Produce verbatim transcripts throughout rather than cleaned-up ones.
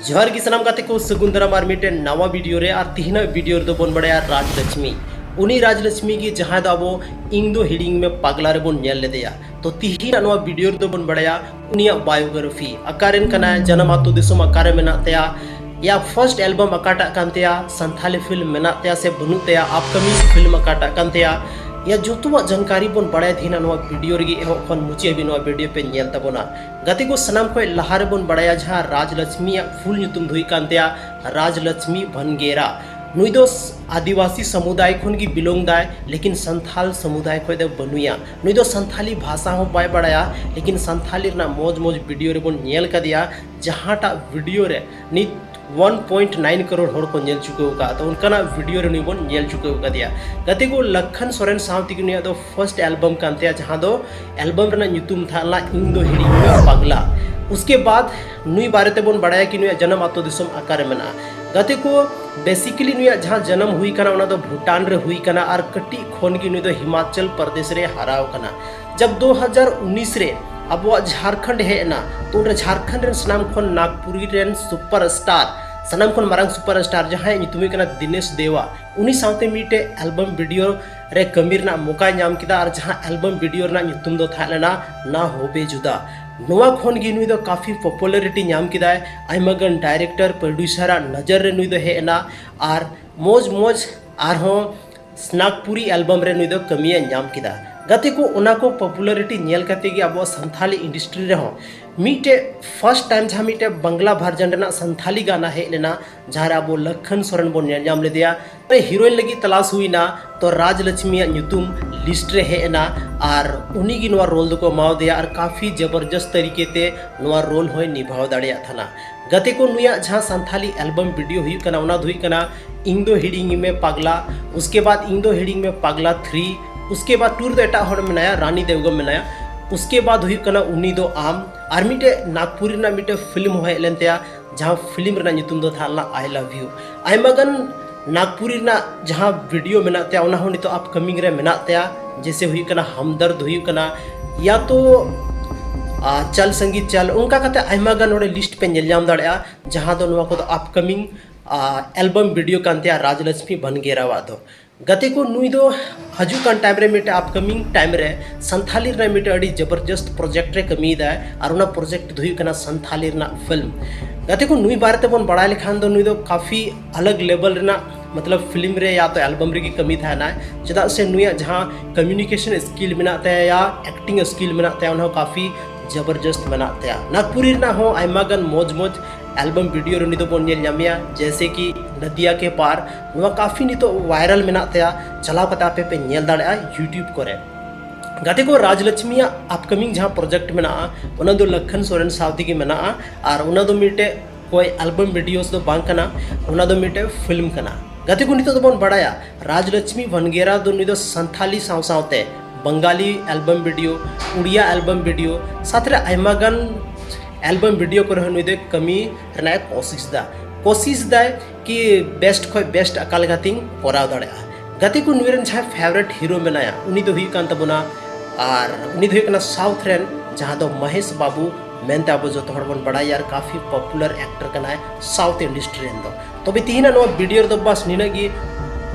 ᱡᱚᱦᱟᱨ ᱜᱮ ᱥᱟᱱᱟᱢ ᱜᱟᱛᱮ ᱠᱚ, ᱥᱟᱹᱜᱩᱱ ᱫᱟᱨᱟᱢ ᱟᱨ ᱢᱤᱫᱴᱮᱱ ᱱᱟᱣᱟ ᱵᱷᱤᱰᱤᱭᱳ ᱨᱮ᱾ ᱟᱨ ᱛᱤᱦᱤᱧᱟᱜ ᱵᱷᱤᱰᱤᱭᱳ ᱨᱮᱫᱚ ᱵᱚᱱ ᱵᱟᱲᱟᱭᱟ ᱨᱟᱡᱽ ᱞᱚᱠᱥᱢᱤ᱾ ᱩᱱᱤ ᱨᱟᱡᱽ ᱞᱚᱠᱥᱢᱤ ᱜᱮ ᱡᱟᱦᱟᱸᱭ ᱫᱚ ᱟᱵᱚ ᱤᱧ ᱫᱚ ᱦᱤᱲᱤᱧ ᱢᱮ ᱯᱟᱜᱽᱞᱟ ᱨᱮᱵᱚᱱ ᱧᱮᱞ ᱞᱮᱫᱮᱭᱟ᱾ ᱛᱚ ᱛᱤᱦᱤᱧᱟᱜ ᱱᱚᱣᱟ ᱵᱷᱤᱰᱤᱭᱳ ᱨᱮᱫᱚ ᱵᱚᱱ ᱵᱟᱲᱟᱭᱟ ᱩᱱᱤᱭᱟᱜ ᱵᱟᱭᱳᱜᱨᱟᱯᱷᱤ, ᱚᱠᱟᱨᱮᱱ ᱠᱟᱱᱟᱭ, ᱡᱟᱱᱟᱢ ᱟᱛᱳ ᱫᱤᱥᱚᱢ ᱚᱠᱟᱨᱮ ᱢᱮᱱᱟᱜ ᱛᱟᱭᱟ, ᱭᱟ ᱯᱷᱟᱨᱥᱴ ᱮᱞᱵᱟᱢ ᱚᱠᱟᱴᱟᱜ ᱠᱟᱱ ᱛᱟᱭᱟ, ᱥᱟᱱᱛᱷᱟᱞᱤ ᱯᱷᱤᱞᱢ ᱢᱮᱱᱟᱜ ᱛᱟᱭᱟ ᱥᱮ ᱵᱟᱹᱱᱩᱜ ᱛᱟᱭᱟ, ᱟᱯᱠᱟᱢᱤᱝ ᱯᱷᱤᱞᱢ ᱚᱠᱟᱴᱟᱜ ᱠᱟᱱ ᱛᱟᱭᱟ, ᱭᱟ ᱡᱚᱛᱚᱣᱟᱜ ᱡᱟᱱᱠᱟᱨᱤ ᱵᱚᱱ ᱵᱟᱲᱟᱭᱟ ᱛᱤᱦᱤᱧᱟᱜ ᱱᱚᱣᱟ ᱵᱷᱤᱰᱤᱭᱳ ᱨᱮᱜᱮ᱾ ᱮᱦᱚᱵ ᱠᱷᱚᱱ ᱢᱩᱪᱟᱹᱫ ᱦᱟᱹᱵᱤᱡ ᱱᱚᱣᱟ ᱵᱷᱤᱰᱤᱭᱳ ᱯᱮ ᱧᱮᱞ ᱛᱟᱵᱚᱱᱟ᱾ ᱜᱟᱛᱮ ᱠᱚ, ᱥᱟᱱᱟᱢ ᱠᱷᱚᱱ ᱞᱟᱦᱟ ᱨᱮᱵᱚᱱ ᱵᱟᱲᱟᱭᱟ ᱡᱟᱦᱟᱸ ᱨᱟᱡᱽ ᱞᱚᱠᱥᱢᱤᱭᱟᱜ ᱯᱷᱩᱞ ᱧᱩᱛᱩᱢ ᱫᱚ ᱦᱩᱭᱩᱜ ᱠᱟᱱ ᱛᱟᱭᱟ ᱨᱟᱡᱽ ᱞᱚᱠᱥᱢᱤ ᱵᱷᱟᱱᱜᱮᱨᱟ᱾ ᱱᱩᱭ ᱫᱚ ᱥ-, ᱟᱹᱫᱤᱵᱟᱹᱥᱤ ᱥᱚᱢᱩᱫᱟᱭ ᱠᱷᱚᱱ ᱜᱮ ᱵᱤᱞᱚᱝ ᱫᱟᱭ, ᱞᱮᱠᱤᱱ ᱥᱟᱱᱛᱷᱟᱞ ᱥᱚᱢᱩᱫᱟᱭ ᱠᱷᱚᱱ ᱫᱚ ᱵᱟᱹᱱᱩᱭᱟ᱾ ᱱᱩᱭ ᱫᱚ ᱥᱟᱱᱛᱷᱟᱞᱤ ᱵᱷᱟᱥᱟ ᱦᱚᱸ ᱵᱟᱭ ᱵᱟᱲᱟᱭᱟ, ᱞᱮᱠᱤᱱ ᱥᱟᱱᱛᱷᱟᱞᱤ ᱨᱮᱱᱟᱜ ᱢᱚᱡᱽ ᱢᱚᱡᱽ ᱵᱷᱤᱰᱤᱭᱳ ᱨᱮᱵᱚᱱ ᱧᱮᱞ ᱠᱟᱫᱮᱭᱟ, ᱡᱟᱦᱟᱸᱴᱟᱜ ᱵᱷᱤᱰᱤᱭᱳ ᱨᱮ ᱱᱤᱛ ᱚᱣᱟᱱ ᱯᱚᱭᱮᱱᱴ ᱱᱟᱭᱤᱱ ᱠᱟᱨᱳᱲ ᱦᱚᱲ ᱠᱚ ᱧᱮᱞ ᱪᱩᱠᱟᱹᱣ ᱟᱠᱟᱫ᱾ ᱛᱚ ᱚᱱᱠᱟᱱᱟᱜ ᱵᱷᱤᱰᱤᱭᱳ ᱨᱮ ᱱᱩᱭ ᱵᱚᱱ ᱧᱮᱞ ᱪᱩᱠᱟᱹᱣ ᱟᱠᱟᱫᱮᱭᱟ᱾ ᱜᱟᱛᱮ ᱠᱚ, ᱞᱟᱠᱷᱟᱱ ᱥᱚᱨᱮᱱ ᱥᱟᱶ ᱛᱮᱜᱮ ᱱᱩᱭᱟᱜ ᱫᱚ ᱯᱷᱟᱨᱥᱴ ᱮᱞᱵᱟᱢ ᱠᱟᱱ ᱛᱟᱭᱟ, ᱡᱟᱦᱟᱸ ᱫᱚ ᱮᱞᱵᱟᱢ ᱨᱮᱱᱟᱜ ᱧᱩᱛᱩᱢ ᱛᱟᱦᱮᱸ ᱞᱮᱱᱟ ᱤᱧ ᱫᱚ ᱦᱤᱲᱤᱧ ᱢᱮ ᱯᱟᱜᱽᱞᱟ᱾ ᱩᱥᱠᱮ ᱵᱟᱫ ᱱᱩᱭ ᱵᱟᱨᱮ ᱛᱮᱵᱚᱱ ᱵᱟᱲᱟᱭᱟ ᱠᱤ ᱱᱩᱭᱟᱜ ᱡᱟᱱᱟᱢ ᱟᱛᱳ ᱫᱤᱥᱚᱢ ᱚᱠᱟᱨᱮ ᱢᱮᱱᱟᱜᱼᱟ᱾ ᱜᱟᱛᱮ ᱠᱚ, ᱵᱮᱥᱤᱠᱟᱞᱤ ᱱᱩᱭᱟᱜ ᱡᱟᱦᱟᱸ ᱡᱟᱱᱟᱢ ᱦᱩᱭ ᱠᱟᱱᱟ, ᱚᱱᱟ ᱫᱚ ᱵᱷᱩᱴᱟᱱ ᱨᱮ ᱦᱩᱭ ᱠᱟᱱᱟ ᱟᱨ ᱠᱟᱹᱴᱤᱡ ᱠᱷᱚᱱ ᱜᱮ ᱱᱩᱭ ᱫᱚ ᱦᱤᱢᱟᱪᱚᱞ ᱯᱨᱚᱫᱮᱥ ᱨᱮ ᱦᱟᱨᱟᱣ ᱠᱟᱱᱟ᱾ ᱡᱟᱵ ᱫᱩ ᱦᱟᱡᱟᱨ ᱩᱱᱤᱥ ᱨᱮ ᱟᱵᱚᱣᱟᱜ ᱡᱷᱟᱲᱠᱷᱚᱸᱰ ᱦᱮᱡ ᱮᱱᱟ, ᱛᱚ ᱩᱱᱨᱮ ᱡᱷᱟᱲᱠᱷᱚᱸᱰ ᱨᱮᱱ ᱥᱟᱱᱟᱢ ᱠᱷᱚᱱ ᱱᱟᱜᱽᱯᱩᱨᱤ ᱨᱮᱱ ᱥᱩᱯᱟᱨ ᱥᱴᱟᱨ, ᱥᱟᱱᱟᱢ ᱠᱷᱚᱱ ᱢᱟᱨᱟᱝ ᱥᱩᱯᱟᱨ ᱥᱴᱟᱨ, ᱡᱟᱦᱟᱸᱭᱟᱜ ᱧᱩᱛᱩᱢ ᱦᱩᱭᱩᱜ ᱠᱟᱱᱟ ᱫᱤᱱᱮᱥ ᱫᱮᱣᱟ, ᱩᱱᱤ ᱥᱟᱶᱛᱮ ᱢᱤᱫᱴᱮᱡ ᱮᱞᱵᱟᱢ ᱵᱷᱤᱰᱤᱭᱳ ᱨᱮ ᱠᱟᱹᱢᱤ ᱨᱮᱱᱟᱜ ᱢᱚᱠᱟᱭ ᱧᱟᱢ ᱠᱮᱫᱟ, ᱟᱨ ᱡᱟᱦᱟᱸ ᱮᱞᱵᱟᱢ ᱵᱷᱤᱰᱤᱭᱳ ᱨᱮᱱᱟᱜ ᱧᱩᱛᱩᱢ ᱫᱚ ᱛᱟᱦᱮᱸ ᱞᱮᱱᱟ ᱱᱟ ᱦᱳᱵᱮ ᱡᱩᱫᱟ᱾ ᱱᱚᱣᱟ ᱠᱷᱚᱱ ᱜᱮ ᱱᱩᱭ ᱫᱚ ᱠᱟᱯᱷᱤ ᱯᱚᱯᱩᱞᱟᱨᱤᱴᱤ ᱧᱟᱢ ᱠᱮᱫᱟᱭ᱾ ᱟᱭᱢᱟ ᱜᱟᱱ ᱰᱟᱭᱨᱮᱠᱴᱚᱨ, ᱯᱨᱚᱰᱭᱩᱥᱟᱨᱟᱜ ᱱᱚᱡᱚᱨ ᱨᱮ ᱱᱩᱭ ᱫᱚ ᱦᱮᱡ ᱮᱱᱟ, ᱟᱨ ᱢᱚᱡᱽ ᱢᱚᱡᱽ ᱟᱨᱦᱚᱸ ᱱᱟᱜᱽᱯᱩᱨᱤ ᱮᱞᱵᱟᱢ ᱨᱮ ᱱᱩᱭ ᱫᱚ ᱠᱟᱹᱢᱤᱭᱮ ᱧᱟᱢ ᱠᱮᱫᱟ᱾ ᱜᱟᱛᱮ ᱠᱚ, ᱚᱱᱟ ᱠᱚ ᱯᱚᱯᱩᱞᱟᱨᱤᱴᱤ ᱧᱮᱞ ᱠᱟᱛᱮ ᱜᱮ ᱟᱵᱚᱣᱟᱜ ᱥᱟᱱᱛᱷᱟᱞᱤ ᱤᱱᱰᱟᱥᱴᱨᱤ ᱨᱮᱦᱚᱸ ᱢᱤᱫᱴᱮᱡ ᱯᱷᱟᱨᱥᱴ ᱴᱟᱭᱤᱢ ᱡᱟᱦᱟᱸ ᱢᱤᱫᱴᱮᱡ ᱵᱟᱝᱞᱟ ᱵᱷᱟᱨᱡᱚᱱ ᱨᱮᱱᱟᱜ ᱥᱟᱱᱛᱷᱟᱞᱤ ᱜᱟᱱᱟ ᱦᱮᱡ ᱞᱮᱱᱟ, ᱡᱟᱦᱟᱸ ᱨᱮ ᱟᱵᱚ ᱞᱟᱠᱷᱟᱱ ᱥᱚᱨᱮᱱ ᱵᱚᱱ ᱧᱮᱞ ᱧᱟᱢ ᱞᱮᱫᱮᱭᱟ᱾ ᱦᱤᱨᱳᱭᱤᱱ ᱞᱟᱹᱜᱤᱫ ᱛᱚᱞᱟᱥ ᱦᱩᱭᱱᱟ, ᱛᱚ ᱨᱟᱡᱽ ᱞᱚᱠᱥᱢᱤᱭᱟᱜ ᱧᱩᱛᱩᱢ ᱞᱤᱥᱴ ᱨᱮ ᱦᱮᱡ ᱮᱱᱟ ᱟᱨ ᱩᱱᱤ ᱜᱮ ᱱᱚᱣᱟ ᱨᱳᱞ ᱫᱚᱠᱚ ᱮᱢᱟᱣ ᱫᱮᱭᱟ ᱟᱨ ᱠᱟᱯᱷᱤ ᱡᱚᱵᱚᱨᱡᱚᱥᱛ ᱛᱟᱹᱨᱤᱠᱮ ᱛᱮ ᱱᱚᱣᱟ ᱨᱳᱞ ᱦᱚᱸᱭ ᱱᱤᱵᱷᱟᱣ ᱫᱟᱲᱮᱭᱟᱜ ᱛᱟᱦᱮᱱᱟ᱾ ᱜᱟᱛᱮ ᱠᱚ, ᱱᱩᱭᱟᱜ ᱡᱟᱦᱟᱸ ᱥᱟᱱᱛᱷᱟᱞᱤ ᱮᱞᱵᱟᱢ ᱵᱷᱤᱰᱤᱭᱳ ᱦᱩᱭᱩᱜ ᱠᱟᱱᱟ, ᱚᱱᱟ ᱫᱚ ᱦᱩᱭᱩᱜ ᱠᱟᱱᱟ ᱤᱧ ᱫᱚ ᱦᱤᱲᱤᱧ ᱢᱮ ᱯᱟᱜᱽᱞᱟ, ᱩᱥᱠᱮ ᱵᱟᱫ ᱤᱧ ᱫᱚ ᱦᱤᱲᱤᱧ ᱢᱮ ᱯᱟᱜᱽᱞᱟ ᱛᱷᱨᱤ, ᱩᱥᱠᱮ ᱵᱟᱫ ᱴᱩ ᱨᱮᱫᱚ ᱮᱴᱟᱜ ᱦᱚᱲ ᱢᱮᱱᱟᱭᱟ, ᱨᱟᱱᱤ ᱫᱮᱣᱜᱚᱱ ᱢᱮᱱᱟᱭᱟ, ᱩᱥᱠᱮ ᱵᱟᱫ ᱦᱩᱭᱩᱜ ᱠᱟᱱᱟ ᱩᱱᱤ ᱫᱚ ᱟᱢ, ᱟᱨ ᱢᱤᱫᱴᱮᱡ ᱱᱟᱜᱽᱯᱩᱨᱤ ᱨᱮᱱᱟᱜ ᱢᱤᱫᱴᱮᱡ ᱯᱷᱤᱞᱢ ᱦᱚᱸ ᱦᱮᱡ ᱞᱮᱱ ᱛᱟᱭᱟ, ᱡᱟᱦᱟᱸ ᱯᱷᱤᱞᱢ ᱨᱮᱱᱟᱜ ᱧᱩᱛᱩᱢ ᱫᱚ ᱛᱟᱦᱮᱸ ᱞᱮᱱᱟ ᱟᱭ ᱞᱟᱵᱷ ᱭᱩ᱾ ᱟᱭᱢᱟ ᱜᱟᱱ ᱱᱟᱜᱽᱯᱩᱨᱤ ᱨᱮᱱᱟᱜ ᱡᱟᱦᱟᱸ ᱵᱷᱤᱰᱤᱭᱳ ᱢᱮᱱᱟᱜ ᱛᱟᱭᱟ, ᱚᱱᱟ ᱦᱚᱸ ᱱᱤᱛᱚᱜ ᱟᱯᱠᱟᱢᱤᱝ ᱨᱮ ᱢᱮᱱᱟᱜ ᱛᱟᱭᱟ᱾ ᱡᱮᱭᱥᱮ ᱦᱩᱭᱩᱜ ᱠᱟᱱᱟ ᱦᱟᱢᱫᱟᱨᱫ, ᱦᱩᱭᱩᱜ ᱠᱟᱱᱟ ᱭᱟ ᱛᱚ ᱟᱨ ᱪᱟᱞ ᱥᱟᱝᱜᱤ ᱪᱟᱞ, ᱚᱱᱠᱟ ᱠᱟᱛᱮ ᱟᱭᱢᱟ ᱜᱟᱱ ᱱᱚᱰᱮ ᱞᱤᱥᱴ ᱯᱮ ᱧᱮᱞ ᱧᱟᱢ ᱫᱟᱲᱮᱭᱟᱜᱼᱟ, ᱡᱟᱦᱟᱸ ᱫᱚ ᱱᱚᱣᱟ ᱠᱚᱫᱚ ᱟᱯᱠᱟᱢᱤᱝ ᱮᱞᱵᱟᱢ ᱵᱷᱤᱰᱤᱭᱳ ᱠᱟᱱ ᱛᱟᱭᱟ ᱨᱟᱡᱽᱞᱚᱠᱥᱢᱤ ᱵᱷᱟᱱᱜᱮᱨᱟᱣᱟᱜ ᱫᱚ᱾ ᱜᱟᱛᱮ ᱠᱚ, ᱱᱩᱭ ᱫᱚ ᱦᱤᱡᱩᱜ ᱠᱟᱱ ᱴᱟᱭᱤᱢ ᱨᱮ, ᱢᱤᱫᱴᱮᱱ ᱟᱯᱠᱟᱢᱤᱝ ᱴᱟᱭᱤᱢ ᱨᱮ ᱥᱟᱱᱛᱷᱟᱞᱤ ᱨᱮᱱᱟᱜ ᱢᱤᱫᱴᱮᱱ ᱟᱹᱰᱤ ᱡᱚᱵᱚᱨᱡᱚᱥᱛ ᱯᱨᱚᱡᱮᱠᱴ ᱨᱮ ᱠᱟᱹᱢᱤᱭᱮᱫᱟᱭ, ᱟᱨ ᱚᱱᱟ ᱯᱨᱚᱡᱮᱠᱴ ᱫᱚ ᱦᱩᱭᱩᱜ ᱠᱟᱱᱟ ᱥᱟᱱᱛᱷᱟᱞᱤ ᱨᱮᱱᱟᱜ ᱯᱷᱤᱞᱢ᱾ ᱜᱟᱛᱮ ᱠᱚ, ᱱᱩᱭ ᱵᱟᱨᱮ ᱛᱮᱵᱚᱱ ᱵᱟᱲᱟᱭ ᱞᱮᱠᱷᱟᱱ ᱫᱚ, ᱱᱩᱭ ᱫᱚ ᱠᱟᱯᱷᱤ ᱟᱞᱟᱜᱽ ᱞᱮᱵᱮᱞ ᱨᱮᱱᱟᱜ, ᱢᱚᱛᱞᱚᱵ, ᱯᱷᱤᱞᱢ ᱨᱮ ᱭᱟ ᱛᱚ ᱮᱞᱵᱟᱢ ᱨᱮᱜᱮ ᱠᱟᱹᱢᱤ ᱛᱟᱦᱮᱱᱟᱭ, ᱪᱮᱫᱟᱜ ᱥᱮ ᱱᱩᱭᱟᱜ ᱡᱟᱦᱟᱸ ᱠᱚᱢᱤᱭᱩᱱᱤᱠᱮᱥᱚᱱ ᱥᱠᱤᱞ ᱢᱮᱱᱟᱜ ᱛᱟᱭᱟ ᱭᱟ ᱮᱠᱴᱤᱝ ᱥᱠᱤᱞ ᱢᱮᱱᱟᱜ ᱛᱟᱭᱟ, ᱚᱱᱟ ᱦᱚᱸ ᱠᱟᱯᱷᱤ ᱡᱚᱵᱚᱨᱡᱚᱥᱛ ᱢᱮᱱᱟᱜ ᱛᱟᱭᱟ᱾ ᱱᱟᱜᱽᱯᱩᱨᱤ ᱨᱮᱱᱟᱜ ᱦᱚᱸ ᱟᱭᱢᱟ ᱜᱟᱱ ᱢᱚᱡᱽ ᱢᱚᱡᱽ ᱮᱞᱵᱟᱢ ᱵᱷᱤᱰᱤᱭᱳ ᱨᱮ ᱩᱱᱤ ᱫᱚᱵᱚᱱ ᱧᱮᱞ ᱧᱟᱢᱮᱭᱟ, ᱡᱮᱭᱥᱮ ᱠᱤ ᱱᱟᱫᱤᱭᱟ ᱠᱮ ᱯᱟᱨ, ᱱᱚᱣᱟ ᱠᱟᱯᱷᱤ ᱱᱤᱛᱚᱜ ᱵᱷᱟᱭᱨᱟᱞ ᱢᱮᱱᱟᱜ ᱛᱟᱭᱟ, ᱪᱟᱞᱟᱣ ᱠᱟᱛᱮ ᱟᱯᱮ ᱯᱮ ᱧᱮᱞ ᱫᱟᱲᱮᱭᱟᱜᱼᱟ YouTube ᱠᱚᱨᱮ᱾ ᱜᱟᱛᱮ ᱠᱚ, ᱨᱟᱡᱽᱞᱚᱠᱥᱢᱤᱭᱟᱜ ᱟᱯᱠᱟᱢᱤᱝ ᱡᱟᱦᱟᱸ ᱯᱨᱚᱡᱮᱠᱴ ᱢᱮᱱᱟᱜᱼᱟ, ᱚᱱᱟ ᱫᱚ ᱞᱚᱠᱠᱷᱚᱱ ᱥᱚᱨᱮᱱ ᱥᱟᱶ ᱛᱮᱜᱮ ᱢᱮᱱᱟᱜᱼᱟ, ᱟᱨ ᱚᱱᱟ ᱫᱚ ᱢᱤᱫᱴᱮᱡ ᱠᱚᱭ ᱮᱞᱵᱟᱢ ᱵᱷᱤᱰᱤᱭᱳᱥ ᱫᱚ ᱵᱟᱝ ᱠᱟᱱᱟ, ᱚᱱᱟ ᱫᱚ ᱢᱤᱫᱴᱮᱡ ᱯᱷᱤᱞᱢ ᱠᱟᱱᱟ᱾ ᱜᱟᱛᱮ ᱠᱚ, ᱱᱤᱛᱚᱜ ᱫᱚᱵᱚᱱ ᱵᱟᱲᱟᱭᱟ ᱨᱟᱡᱽᱞᱚᱠᱥᱢᱤ ᱵᱷᱟᱱᱜᱮᱨᱟ ᱫᱚ ᱱᱩᱭ ᱫᱚ ᱥᱟᱱᱛᱷᱟᱞᱤ ᱥᱟᱶ ᱥᱟᱶᱛᱮ Bengali album video, Odia album video, ᱥᱟᱶᱛᱮ ᱨᱮ ᱟᱭᱢᱟ ᱜᱟᱱ ᱮᱞᱵᱟᱢ ᱵᱷᱤᱰᱤᱭᱳ ᱠᱚᱨᱮ ᱦᱚᱸ ᱱᱩᱭ ᱫᱚ ᱠᱟᱹᱢᱤ ᱨᱮᱱᱟᱜ ᱮ ᱠᱳᱥᱤᱥ ᱫᱟ᱾ ᱠᱳᱥᱤᱥ ᱫᱟᱭ ᱠᱤ ᱵᱮᱥᱴ ᱠᱷᱚᱡ ᱵᱮᱥᱴ ᱚᱠᱟ ᱞᱮᱠᱟᱛᱤᱧ ᱠᱚᱨᱟᱣ ᱫᱟᱲᱮᱭᱟᱜᱼᱟ᱾ ᱜᱟᱛᱮ ᱠᱚ, ᱱᱩᱭ ᱨᱮᱱ ᱡᱟᱦᱟᱸᱭ ᱯᱷᱮᱵᱟᱨᱮᱴ ᱦᱤᱨᱳ ᱢᱮᱱᱟᱭᱟ, ᱩᱱᱤ ᱫᱚ ᱦᱩᱭᱩᱜ ᱠᱟᱱ ᱛᱟᱵᱚᱱᱟ, ᱟᱨ ᱩᱱᱤ ᱫᱚ ᱦᱩᱭᱩᱜ ᱠᱟᱱᱟ ᱥᱟᱣᱩᱛᱷ ᱨᱮᱱ, ᱡᱟᱦᱟᱸ ᱫᱚ ᱢᱚᱦᱮᱥ ᱵᱟᱵᱩ ᱢᱮᱱᱛᱮ ᱟᱵᱚ ᱡᱚᱛᱚ ᱦᱚᱲ ᱵᱚᱱ ᱵᱟᱲᱟᱭᱟ, ᱟᱨ ᱠᱟᱯᱷᱤ ᱯᱚᱯᱩᱞᱟᱨ ᱮᱠᱴᱚᱨ ᱠᱟᱱᱟᱭ ᱥᱟᱣᱩᱛᱷ ᱤᱱᱰᱟᱥᱴᱨᱤ ᱨᱮᱱ ᱫᱚ᱾ ᱛᱚᱵᱮ ᱛᱤᱦᱤᱧᱟᱜ ᱱᱚᱣᱟ ᱵᱷᱤᱰᱤᱭᱳ ᱨᱮᱫᱚ ᱵᱟᱥ ᱱᱤᱱᱟᱹᱜ ᱜᱮ᱾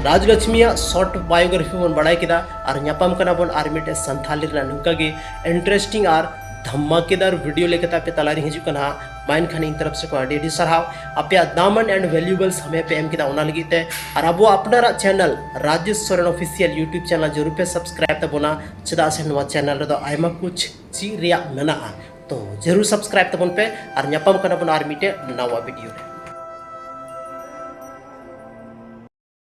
ᱨᱟᱡᱽᱞᱚᱠᱥᱢᱤᱭᱟᱜ ᱥᱚᱨᱴ ᱵᱟᱭᱳᱜᱨᱟᱯᱷᱤ ᱵᱚᱱ ᱵᱟᱲᱟᱭ ᱠᱮᱫᱟ, ᱟᱨ ᱧᱟᱯᱟᱢ ᱠᱟᱱᱟ ᱵᱚᱱ ᱟᱨ ᱢᱤᱫᱴᱮᱡ ᱥᱟᱱᱛᱷᱟᱞᱤ ᱨᱮᱱᱟᱜ ᱱᱚᱝᱠᱟ ᱜᱮ ᱤᱱᱴᱟᱨᱮᱥᱴᱤᱝ ᱟᱨ ᱫᱷᱟᱢᱟᱠᱮᱫᱟᱨ ᱵᱷᱤᱰᱤᱭᱳ ᱞᱮᱠᱟᱛᱮ ᱟᱯᱮ ᱛᱟᱞᱟᱨᱮ ᱦᱤᱡᱩᱜ ᱠᱟᱱᱟ ᱦᱟᱸᱜ᱾ ᱢᱟ ᱮᱱᱠᱷᱟᱱ ᱤᱧ ᱛᱚᱨᱚᱯ ᱥᱮ ᱠᱷᱚᱱ ᱟᱹᱰᱤ ᱟᱹᱰᱤ ᱥᱟᱨᱦᱟᱣ, ᱟᱯᱮᱭᱟᱜ ᱫᱟᱢᱟᱱ and valuable ᱥᱚᱢᱚᱭ ᱯᱮ ᱮᱢ ᱠᱮᱫᱟ ᱚᱱᱟ ᱞᱟᱹᱜᱤᱫ ᱛᱮ᱾ ᱟᱨ ᱟᱵᱚ ᱟᱯᱱᱟᱨᱟᱜ channel Rajesh Soren official YouTube channel ᱡᱟᱹᱨᱩᱲ ᱯᱮ ᱥᱟᱵᱥᱠᱨᱟᱭᱤᱵ ᱛᱟᱵᱚᱱᱟ, ᱪᱮᱫᱟᱜ ᱥᱮ ᱱᱚᱣᱟ ᱪᱮᱱᱮᱞ ᱨᱮᱫᱚ ᱟᱭᱢᱟ ᱠᱩᱪ ᱪᱮᱫ ᱨᱮᱭᱟᱜ ᱢᱮᱱᱟᱜᱼᱟ᱾ ᱛᱚ ᱡᱟᱹᱨᱩᱲ ᱥᱟᱵᱥᱠᱨᱟᱭᱤᱵ ᱛᱟᱵᱚᱱ ᱯᱮ, ᱟᱨ ᱧᱟᱯᱟᱢ ᱠᱟᱱᱟ ᱵᱚᱱ ᱟᱨ ᱢᱤᱫᱴᱮᱡ ᱱᱟᱣᱟ ᱵᱷᱤᱰᱤᱭᱳ ᱨᱮ᱾